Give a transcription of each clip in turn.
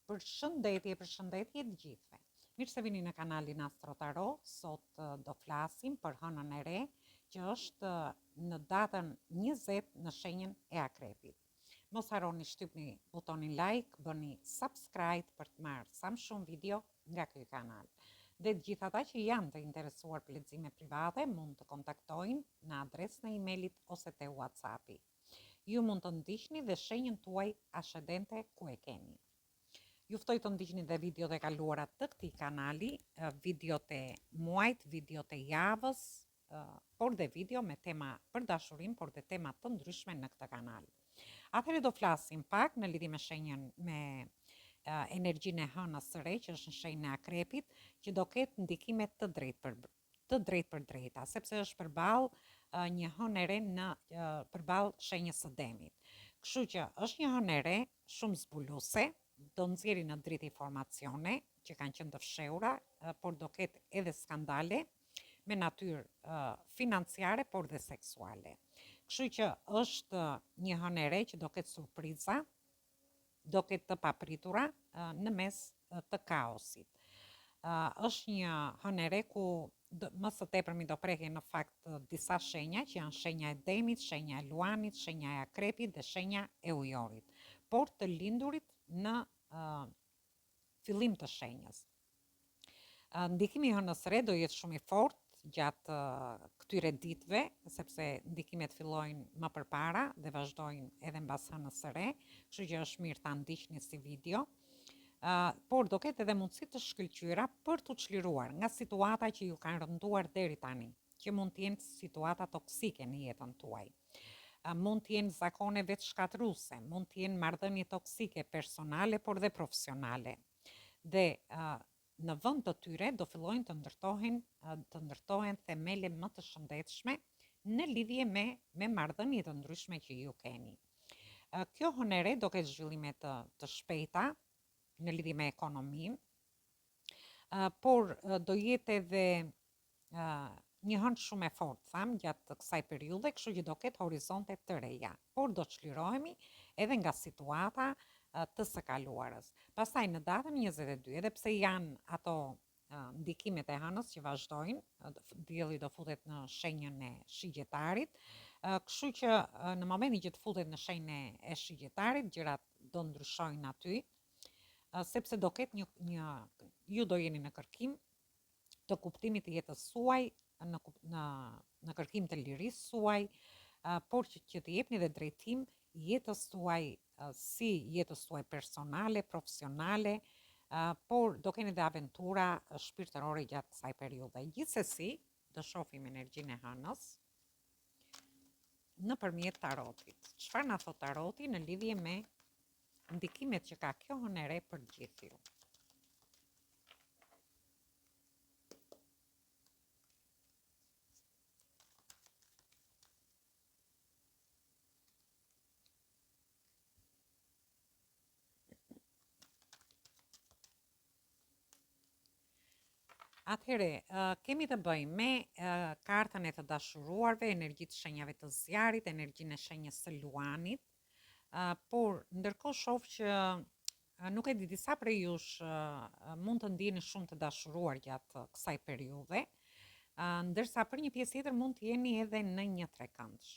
Përshëndetje, përshëndetje të gjithëve. Mirë se vini në kanalin Astro Tarot. Sot do flasim për hënën e re, që është në datën 20 në shenjën e Akrepit. Mos harroni shtypni butonin like, bëni subscribe për të marrë sa më shumë video nga ky kanal. Dhe të gjithë ata që janë të interesuar për lexime private mund të kontaktojnë në adresën e emailit ose te WhatsAppi. Ju mund të ndiqni dhe shenjën tuaj ascendente ku e keni. Ju ftoj të ndiqni dhe videot e kaluara të këtij kanali, videot e muajit, videot e javës, por dhe video me tema për dashurinë, por dhe tema të ndryshme në këtë kanal. Atëherë do flasim pak në lidhje me shenjën me energjinë e hënës së re që është në shenjën e akrepit, që do ketë ndikime të drejtë për të drejtpërdrejta, sepse është përballë një hënë e re në përballë shenjës së demit. Kështu që është një hënë e re shumë zbuluese, do nxjerri në dritë informacione që kanë qenë të fshehura, por do ketë edhe skandale me natyrë financiare, por dhe seksuale. Kështu që është një hënë e re që do ketë surpriza, do ketë të papritura në mes të kaosit. Është një hënë e re ku më së tepërmi do prekin në fakt disa shenja që janë shenja e demit, shenja e luanit, shenja e akrepit dhe shenja e ujorit, por të lindurit në fillim të shenjës. Ndikimi i hënës re do jetë shumë i fortë gjatë këtyre ditëve, sepse ndikimet fillojnë më përpara dhe vazhdojnë edhe mbas hënës së re, kështu që është mirë ta ndiqni si video. Uh, por do ketë edhe mundësi të shkëlqyera për t'u çliruar nga situata që ju kanë rënduar deri tani, që mund të jenë situata toksike në jetën tuaj. Uh, mund të jenë zakone vetëshkatërruese, mund të jenë marrëdhënie toksike personale, por dhe profesionale. Dhe uh, në vend të tyre do fillojnë të ndërtohen të ndërtohen themele më të shëndetshme në lidhje me me marrëdhënie të ndryshme që ju keni. Kjo hënë e re do ketë zhvillime të të shpejta në lidhje me ekonominë, por do jetë edhe një hënë shumë e fortë, thamë, gjatë kësaj periudhe, kështu që do ketë horizonte të reja, por do çlirohemi edhe nga situata të së kaluarës. Pastaj në datën 22, edhe pse janë ato ndikimet e hënës që vazhdojnë, dielli do futet në shenjën e shigjetarit, kështu që në momentin që të futet në shenjën e shigjetarit, gjërat do ndryshojnë aty, sepse do ketë një, një ju do jeni në kërkim të kuptimit të jetës suaj, në, në, në kërkim të lirisë suaj, por që, që të jepni dhe drejtim jetës suaj, si jetës suaj personale, profesionale, por do keni dhe aventura shpirtërore gjatë kësaj periudhe. Gjithsesi, do shohim energjinë e hënës nëpërmjet tarotit. Çfarë na thotë taroti në lidhje me ndikimet që ka kjo hënë e re për gjithë ju? Atëherë, kemi të bëjmë me kartën e të dashuruarve, energjitë e shenjave të zjarrit, energjinë e shenjës së luanit, por ndërkohë shoh që Nuk e di, disa prej jush mund të ndiheni shumë të dashuruar gjatë kësaj periudhe, ndërsa për një pjesë tjetër mund të jeni edhe në një trekëndësh.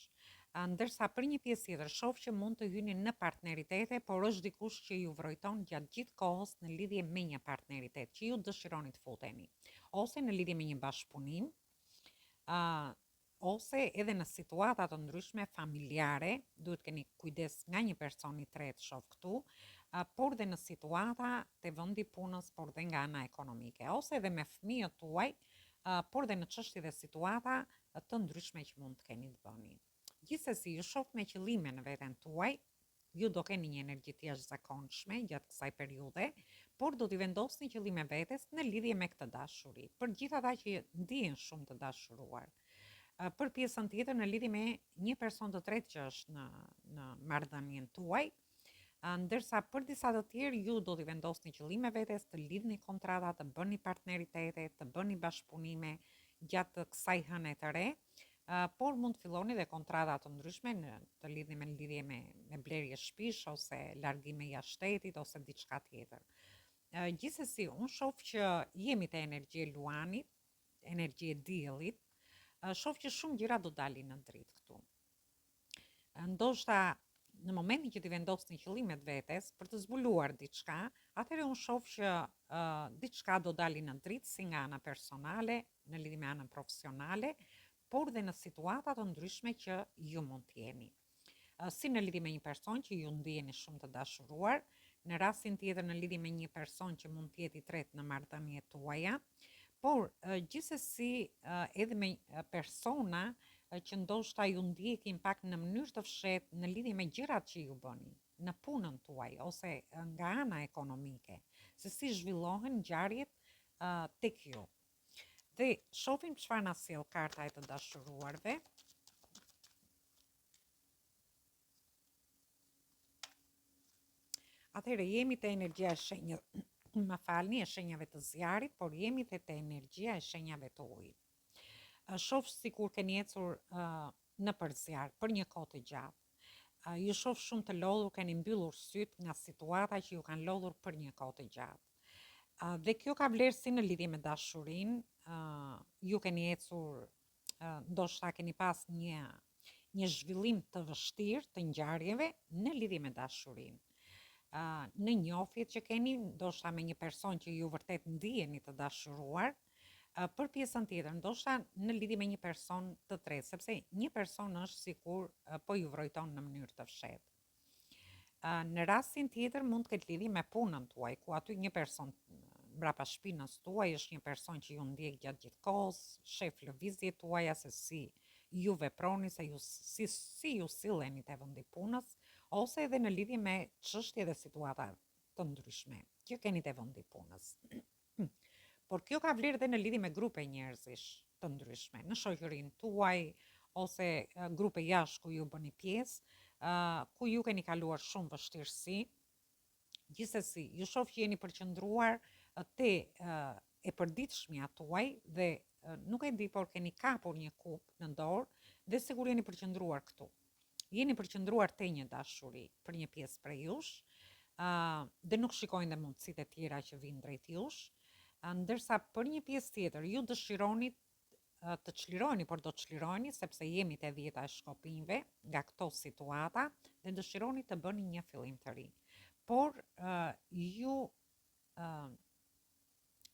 Ndërsa për një pjesë tjetër shoh që mund të hyni në partneritete, por është dikush që ju vrojton gjatë gjithë kohës në lidhje me një partneritet që ju dëshironi të futeni, ose në lidhje me një bashkëpunim, ose edhe në situata të ndryshme familjare, duhet keni kujdes nga një person i tretë shoh këtu, por dhe në situata te vendi i punës, por dhe nga ana ekonomike, ose edhe me fëmijët tuaj, por dhe në çështje dhe situata të ndryshme që mund të keni të bëni. Gjithsesi, ju shoh me qëllime në veten tuaj, Ju do keni një energji të jashtëzakonshme gjatë kësaj periudhe, por do t'i vendosni qëllime vetes në lidhje me këtë dashuri. Për gjithë ata që ndihen shumë të dashuruar. Për pjesën tjetër në lidhje me një person të tretë që është në në marrëdhënien tuaj, ndërsa për disa të tjerë ju do t'i vendosni qëllime vetes, të lidhni kontrata, të bëni partneritete, të bëni bashkëpunime gjatë kësaj hëne të re. Por mund të filloni dhe kontrata të ndryshme në të lidhni me në lidhje me me blerje shtëpish ose largime jashtë shtetit ose diçka tjetër. Gjithsesi, unë shoh që jemi te energjia e luanit, energjia e diellit, shoh që shumë gjëra do dalin në dritë këtu. Ndoshta në momentin që t'i vendosni qëllimet vetes për të zbuluar diçka, atëherë unë shoh që uh, diçka do dali në dritë si nga ana personale, në lidhje me anën profesionale, por dhe në situata të ndryshme që ju mund të jeni. Uh, si në lidhje me një person që ju ndiheni shumë të dashuruar, në rastin tjetër në lidhje me një person që mund të jetë i tretë në marrëdhëniet tuaja, Por, gjithsesi edhe me persona që ndoshta ju ndjekin pak në mënyrë të fshehtë në lidhje me gjërat që ju bëni, në punën tuaj ose nga ana ekonomike, se si zhvillohen ngjarjet tek ju. Dhe shohim çfarë na sjell karta e të dashuruarve. Atëherë jemi te energjia e shenjës, më falni, e shenjave të zjarrit, por jemi te te energjia e shenjave të ujit. Shof sikur keni ecur nëpër zjarr për një kohë të gjatë. Ju shof shumë të lodhur, keni mbyllur sytë nga situata që ju kanë lodhur për një kohë të gjatë. Dhe kjo ka vlerë si në lidhje me dashurinë, ju keni ecur ndoshta keni pas një një zhvillim të vështirë të ngjarjeve në lidhje me dashurinë. Në njohjet që keni, ndoshta me një person që ju vërtet ndiheni të dashuruar, për pjesën tjetër, ndoshta në lidhje me një person të tretë, sepse një person është sikur po ju vrojton në mënyrë të fshehtë. Në rastin tjetër mund të ketë lidhje me punën tuaj, ku aty një person mbrapa shpinës tuaj është një person që ju ndjek gjatë gjithë kohës, shef lëvizjet tuaja se si ju veproni, se ju si si ju silleni te vendi i punës, ose edhe në lidhje me çështje dhe situata të ndryshme që keni te vendi i punës. Por kjo ka vlerë dhe në lidhje me grupe njerëzish të ndryshme, në shoqërinë tuaj ose grupe jashtë ku ju bëni pjesë, ku ju keni kaluar shumë vështirësi. Gjithsesi, ju shoh që jeni përqendruar te e përditshmja tuaj dhe nuk e di, por keni kapur një kupë në dorë dhe sikur jeni përqendruar këtu. Jeni përqendruar te një dashuri për një pjesë prej jush, ë dhe nuk shikojnë dhe mundësitë e tjera që vijnë drejt jush, ndërsa për një pjesë tjetër ju dëshironi të çliroheni, por do të çliroheni sepse jemi te dhjeta e shkopinjve nga këto situata dhe dëshironi të bëni një fillim të ri. Por ju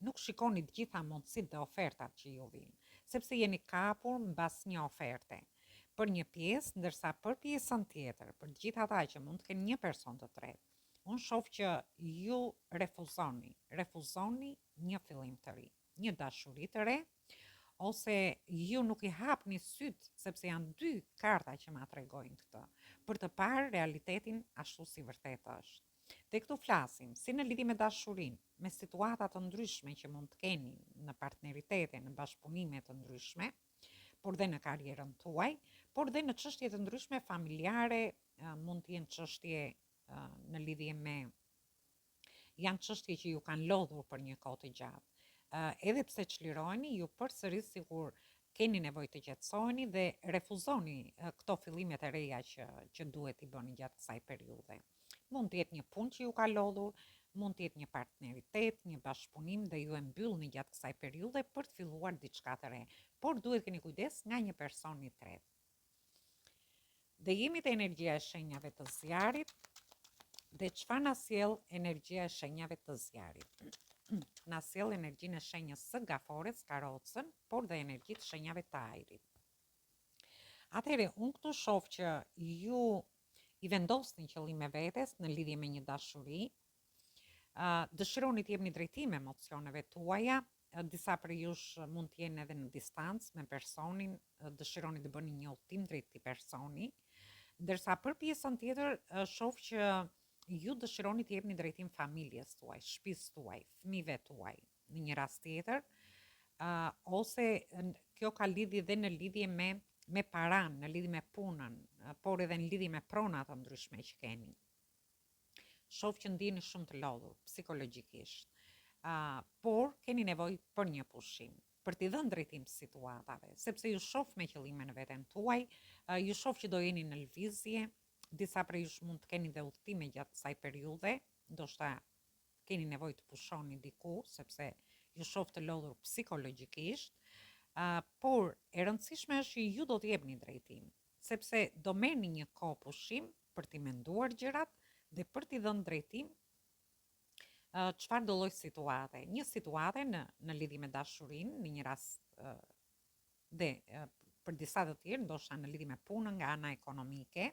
nuk shikoni të gjitha mundësitë dhe ofertat që ju vijnë, sepse jeni kapur mbas një oferte për një pjesë, ndërsa për pjesën tjetër, për të gjithë ata që mund të kenë një person të tretë, unë shoh që ju refuzoni, refuzoni një fillim të ri, një dashuri të re, ose ju nuk i hapni sytë, sepse janë dy karta që ma tregojnë këtë, për të parë realitetin ashtu si vërtet është. Dhe këtu flasim, si në lidhje me dashurinë, me situata të ndryshme që mund të keni në partneritete, në bashkëpunime të ndryshme, por dhe në karrierën tuaj, por dhe në çështje të ndryshme familjare, mund të jenë çështje në lidhje me janë çështje që ju kanë lodhur për një kohë të gjatë. Edhe pse çliroheni, ju përsëri sikur keni nevojë të qetësoheni dhe refuzoni këto fillimet e reja që që duhet t'i bëni gjatë kësaj periudhe. Mund të jetë një punë që ju ka lodhur, mund të jetë një partneritet, një bashkëpunim dhe ju e mbyllni gjatë kësaj periudhe për të filluar diçka të re. Por duhet keni kujdes nga një person i tretë. Dhe jemi te energjia e shenjave të zjarrit dhe çfarë na sjell energjia e shenjave të zjarrit? Na sjell energjinë e shenjës së gafores, karocën, por dhe energjitë shenjave të ajrit. Atëherë, unë këtu shoh që ju i vendosni qëllime vetes në lidhje me një dashuri, dëshironi të jepni drejtim emocioneve tuaja, disa prej jush mund të jenë edhe në distancë me personin, dëshironi të bëni një udhëtim drejt këtij personi, ndërsa për pjesën tjetër shoh që ju dëshironi të jepni drejtim familjes tuaj, shtëpisë tuaj, fëmijëve tuaj, në një rast tjetër, uh, ose kjo ka lidhje dhe në lidhje me me paranë, në lidhje me punën, por edhe në lidhje me prona të ndryshme që keni. Shoh që ndiheni shumë të lodhur psikologjikisht. Uh, por keni nevojë për një pushim. për t'i dhënë drejtim situatave, sepse ju shoh me qëllime në veten tuaj, ju shoh që do jeni në lëvizje, disa prej jush mund të keni dhe udhëtime gjatë kësaj periudhe, ndoshta keni nevojë të pushoni diku, sepse ju shoh të lodhur psikologjikisht, por e rëndësishme është që ju do të jepni drejtim, sepse do merrni një kohë pushim për t'i menduar gjërat dhe për t'i dhënë drejtim çfarëdo lloj situate. Një situate në në lidhje me dashurinë, në një rast dhe për disa të tjerë, ndoshta në lidhje me punën nga ana ekonomike,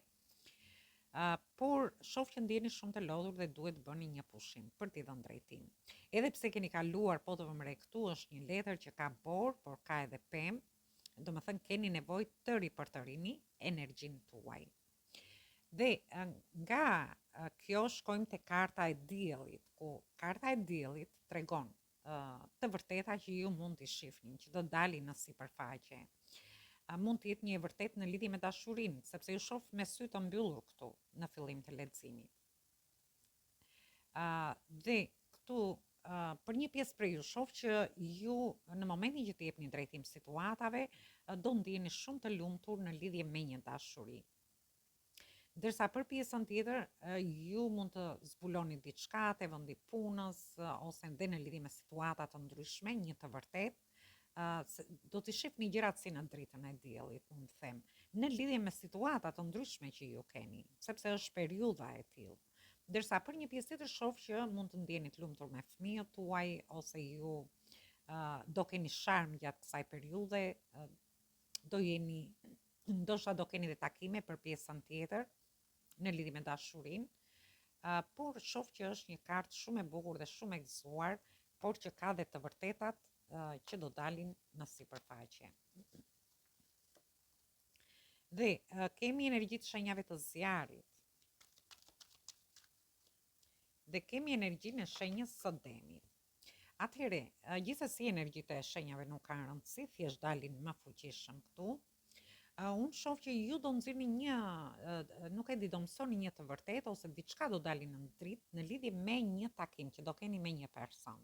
por shoh që ndiheni shumë të lodhur dhe duhet të bëni një pushim për t'i dhënë drejtim. Edhe pse keni kaluar, po të vëmë re këtu, është një letër që ka borë, por ka edhe pemë, domethënë keni nevojë të ripërtërini energjinë tuaj. Dhe nga kjo shkojmë te karta e diellit, ku karta e diellit tregon të vërteta që ju mund t'i shihni, që do dalin në sipërfaqe. Mund të jetë një e vërtetë në lidhje me dashurinë, sepse ju shoh me sy të mbyllur këtu në fillim të leximit. Dhe këtu për një pjesë prej ju shoh që ju në momentin që të jepni drejtim situatave, do ndiheni shumë të lumtur në lidhje me një dashuri. Ndërsa për pjesën tjetër, ju mund të zbuloni diçka te vendi i punës ose dhe në lidhje me situata të ndryshme, një të vërtetë, do t'i shihni gjërat si në dritën e diellit, mund të them, në lidhje me situata të ndryshme që ju keni, sepse është periudha e tillë. Ndërsa për një pjesë tjetër shoh që mund të ndiheni të lumtur me fëmijët tuaj ose ju uh, do keni sharm gjatë kësaj periudhe, uh, do jeni ndoshta do keni dhe takime për pjesën tjetër në lidhje me dashurinë, uh, por shoh që është një kartë shumë e bukur dhe shumë e gëzuar, por që ka dhe të vërtetat uh, që do dalin në sipërfaqe. Dhe kemi energjitë e shenjave të zjarrit. Dhe kemi energjinë e shenjës së demit. Atëherë, gjithsesi energjitë e shenjave nuk kanë rëndësi, thjesht dalin më fuqishëm këtu. Unë shoh që ju do nxirrni një, nuk e di, do mësoni një të vërtetë ose diçka do dali në dritë në lidhje me një takim që do keni me një person.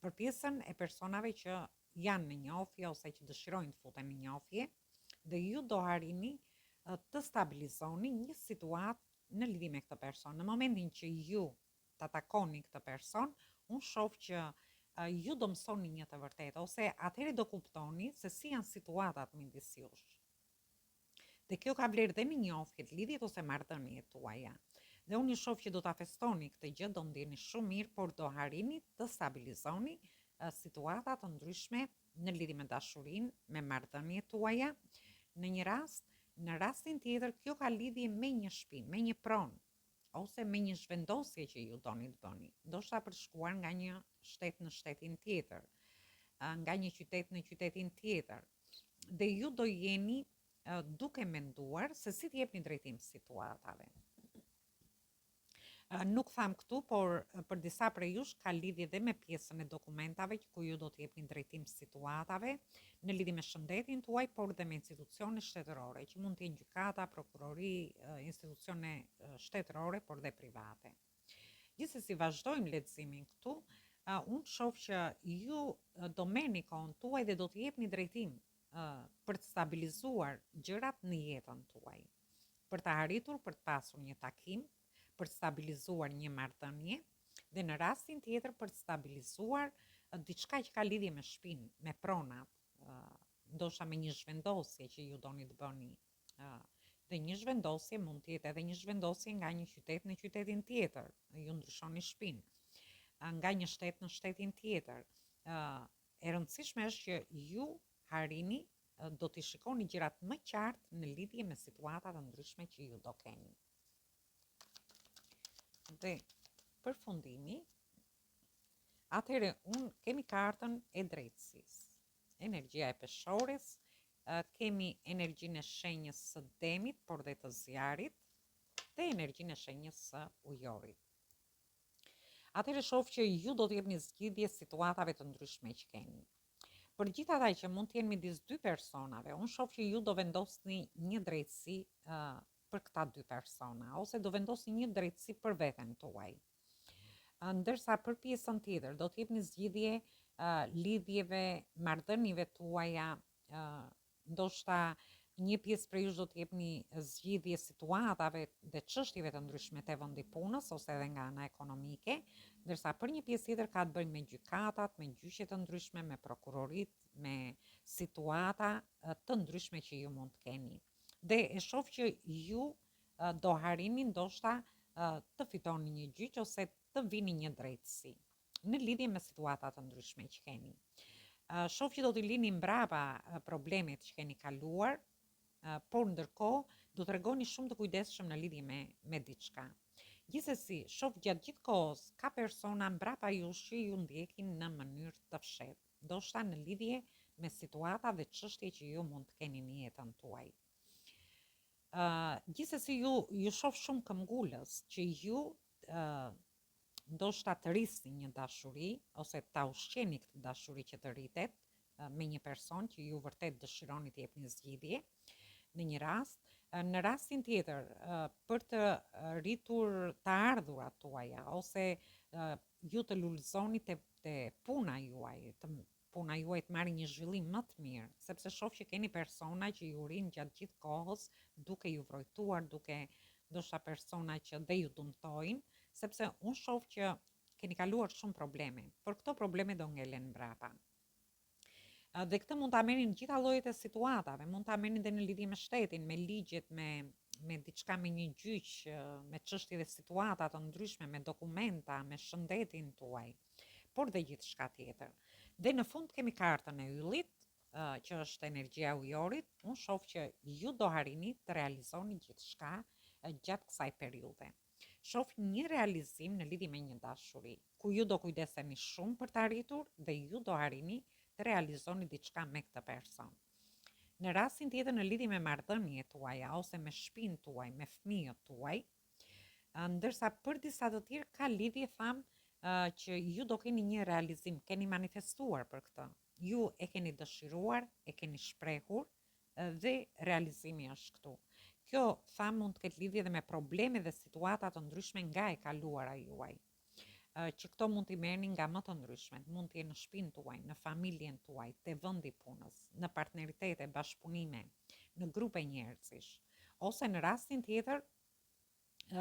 Për pjesën e personave që janë në njohje ose që dëshirojnë të futen në njohje dhe ju do arrini të stabilizoni një situatë në lidhje me këtë person. Në momentin që ju ta takoni këtë person, unë shoh që ju do mësoni një të vërtetë ose atëherë do kuptoni se si janë situatat midis jush. Dhe kjo ka vlerë dhe në njohjet, lidhjet ose marrëdhëniet tuaja. Dhe unë ju shoh që do ta festoni këtë gjë, do ndiheni shumë mirë, por do arrini të stabilizoni situata të ndryshme në lidhje me dashurinë, me marrëdhëniet tuaja. Në një rast, në rastin tjetër kjo ka lidhje me një shtëpi, me një pronë ose me një zhvendosje që ju doni të bëni, ndoshta për të shkuar nga një shtet në shtetin tjetër, nga një qytet në qytetin tjetër. Dhe ju do jeni duke menduar se si t'i jepni drejtim situatave. Nuk thamë këtu, por për disa prej jush ka lidhje dhe me pjesën e dokumentave që ku ju do të jepni drejtim situatave në lidhje me shëndetin tuaj, por dhe me institucione shtetërore, që mund të jenë gjykata, prokurori, institucione shtetërore, por dhe private. Gjithsesi vazhdojmë leximin këtu. Unë shoh që ju do merrni kohën tuaj dhe do të jepni drejtim për të stabilizuar gjërat në jetën tuaj. Për të arritur për të pasur një takim, për të stabilizuar një marrëdhënie dhe në rastin tjetër për të stabilizuar diçka që ka lidhje me shpinë, me pronat, ndoshta me një zhvendosje që ju doni të bëni Dhe një zhvendosje mund të jetë edhe një zhvendosje nga një qytet në qytetin tjetër, ju ndryshoni shpinë, nga një shtet në shtetin tjetër. E rëndësishme është që ju arrini do t'i shikoni gjërat më qartë në lidhje me situata të ndryshme që ju do keni. Dhe përfundimi, atëherë unë kemi kartën e drejtësisë. Energjia e peshores, kemi energjinë e shenjës së demit, por dhe të zjarrit, dhe energjinë e shenjës së ujorit. Atëherë shoh që ju do të jepni zgjidhje situatave të ndryshme që keni. Për gjithë ata që mund të jenë midis dy personave, unë shoh që ju do vendosni një drejtësi uh, për këta dy persona, ose do vendosni një drejtësi për veten tuaj. Ndërsa për pjesën tjetër do të jepni zgjidhje lidhjeve, marrëdhënieve tuaja, ndoshta një pjesë prej jush do të jepni zgjidhje situatave dhe çështjeve të ndryshme te vendi i punës ose edhe nga ana ekonomike, ndërsa për një pjesë tjetër ka të bëjë me gjykatat, me gjyqe të ndryshme, me prokuroritë, me situata të ndryshme që ju mund të keni. Dhe e shoh që ju do arrini ndoshta të fitoni një gjyq ose të vini një drejtësi në lidhje me situata të ndryshme që keni. Shoh që do t'i lini mbrapa problemet që keni kaluar, por ndërkohë do tregoheni shumë të kujdesshëm në lidhje me me diçka. Gjithsesi, shoh gjatë gjithë kohës ka persona mbrapa jush që ju ndjekin në mënyrë të fshehtë. ndoshta në lidhje me situata dhe çështje që ju mund të keni në jetën tuaj. Ë, gjithsesi ju ju shoh shumë këmbgulës që ju ë ndoshta të rrisni një dashuri ose ta ushqeni këtë dashuri që të rritet me një person që ju vërtet dëshironi të jepni zgjidhje në një rast, në rastin tjetër për të rritur të ardhurat tuaja ose ju të lulëzoni te te puna juaj, të puna juaj të marrë një zhvillim më të mirë, sepse shoh që keni persona që ju rrinë gjatë gjithë kohës duke ju vrojtuar, duke ndoshta persona që dhe ju dëmtojnë, sepse unë shoh që keni kaluar shumë probleme, por këto probleme do ngelen mbrapa. Dhe këtë mund ta merrni në gjitha llojet e situatave, mund ta merrni dhe në lidhje me shtetin, me ligjet, me me diçka me një gjyq, me çështje dhe situata të ndryshme, me dokumenta, me shëndetin tuaj, por dhe gjithçka tjetër. Dhe në fund kemi kartën e yllit, që është energjia e ujorit, unë shoh që ju do arrini të realizoni gjithçka gjatë kësaj periudhe. Shoh një realizim në lidhje me një dashuri, ku ju do kujdeseni shumë për të arritur dhe ju do arrini të realizoni diçka me këtë person. Në rastin tjetër në lidhje me marrëdhëniet tuaja ose me shpinë tuaj, me fëmijët tuaj, ndërsa për disa të tjerë ka lidhje thamë që ju do keni një realizim, keni manifestuar për këtë. Ju e keni dëshiruar, e keni shprehur dhe realizimi është këtu. Kjo thamë mund të ketë lidhje dhe me probleme dhe situata të ndryshme nga e kaluara juaj. Që këto mund t'i merrni nga më të ndryshmet, mund të jenë në shpinë tuaj, në familjen tuaj, te vendi i punës, në partneritete, bashkëpunime, në grupe njerëzish. Ose në rastin tjetër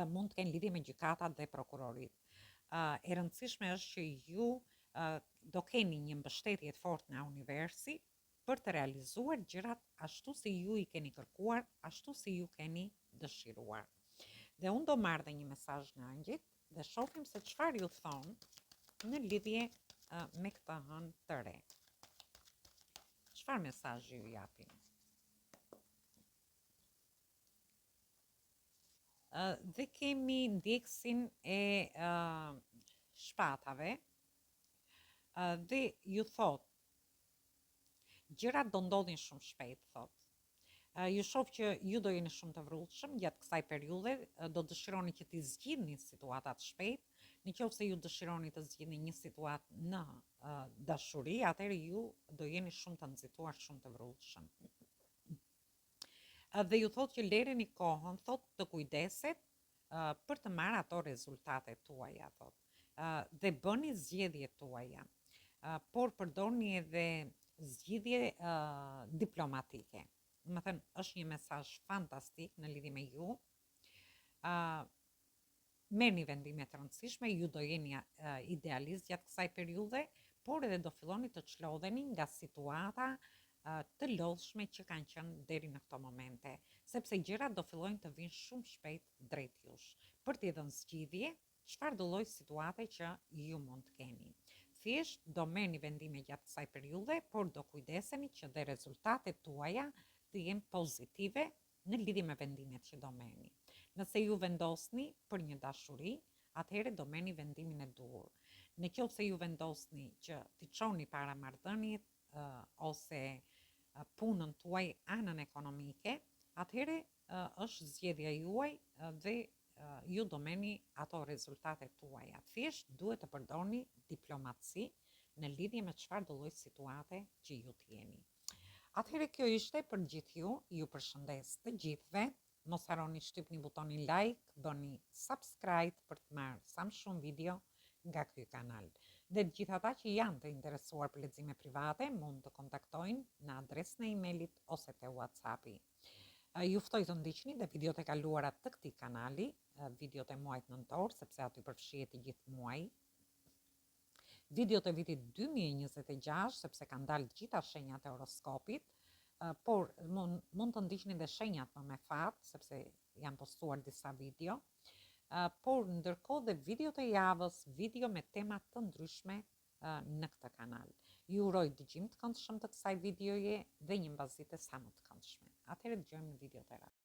mund të kenë lidhje me gjykatat dhe prokuroritë. E rëndësishme është që ju do keni një mbështetje të fortë nga universi për të realizuar gjërat ashtu si ju i keni kërkuar, ashtu si ju keni dëshiruar. Dhe unë do marr dhe një mesazh nga engjëjt dhe shohim se çfarë ju thonë në lidhje me këtë hënë të re. Çfarë mesazhi ju japin? Dhe kemi ndjekësin e shpatave dhe ju thotë Gjërat do ndodhin shumë shpejt, thotë. Ju shoh që ju do jeni shumë të vrullshëm gjatë kësaj periudhe, do dëshironi që t'i zgjidhni situatat shpejt. Në qoftë se ju dëshironi të zgjidhni një situatë në dashuri, atëherë ju do jeni shumë të nxituar, shumë të vrullshëm. Dhe ju thotë që lereni kohën, thotë të kujdeset për të marrë ato rezultate tuaja, thotë. Dhe bëni zgjedhjet tuaja, por përdorni edhe zgjidhje diplomatike. Domethënë, është një mesazh fantastik në lidhje me ju. Merrni vendime të rëndësishme, ju do jeni idealist gjatë kësaj periudhe, por edhe do filloni të çlodheni nga situata të lodhshme që kanë qenë deri në këto momente, sepse gjërat do fillojnë të vijnë shumë shpejt drejt jush, për t'i dhënë zgjidhje çfarëdo lloj situate që ju mund të keni. Thjesht do merrni vendime gjatë kësaj periudhe, por do kujdeseni që dhe rezultatet tuaja të jenë pozitive në lidhje me vendimet që do merrni. Nëse ju vendosni për një dashuri, atëherë do merrni vendimin e duhur. Në qoftë se ju vendosni që t'i çoni para marrëdhëniet ose punën tuaj anën ekonomike, atëherë është zgjedhja juaj dhe ju do merrni ato rezultate tuaja. Thjesht duhet të përdorni diplomaci në lidhje me çfarëdo lloj situate që ju të jeni. Atëherë kjo ishte për gjithë ju, ju përshëndes të gjithëve. Mos harroni shtypni butonin like, bëni subscribe për të marrë sa më shumë video nga ky kanal. Dhe të gjithë ata që janë të interesuar për lexime private mund të kontaktojnë në adresën e emailit ose te WhatsAppi. Ju ftoj të ndiqni dhe videot e kaluara të këtij kanali, videot e muajit nëntor, sepse aty përfshihet i gjithë muaji. Videot e vitit 2026, sepse kanë dalë të gjitha shenjat e horoskopit, por mund, mund të ndiqni dhe shenjat më me fat, sepse janë postuar disa video, por ndërkohë dhe videot e javës, video me tema të ndryshme në këtë kanal. Ju uroj dëgjim të këndshëm të kësaj videoje dhe një mbasdite sa më të këndshme. Atëherë dëgjohemi në videot e radhës.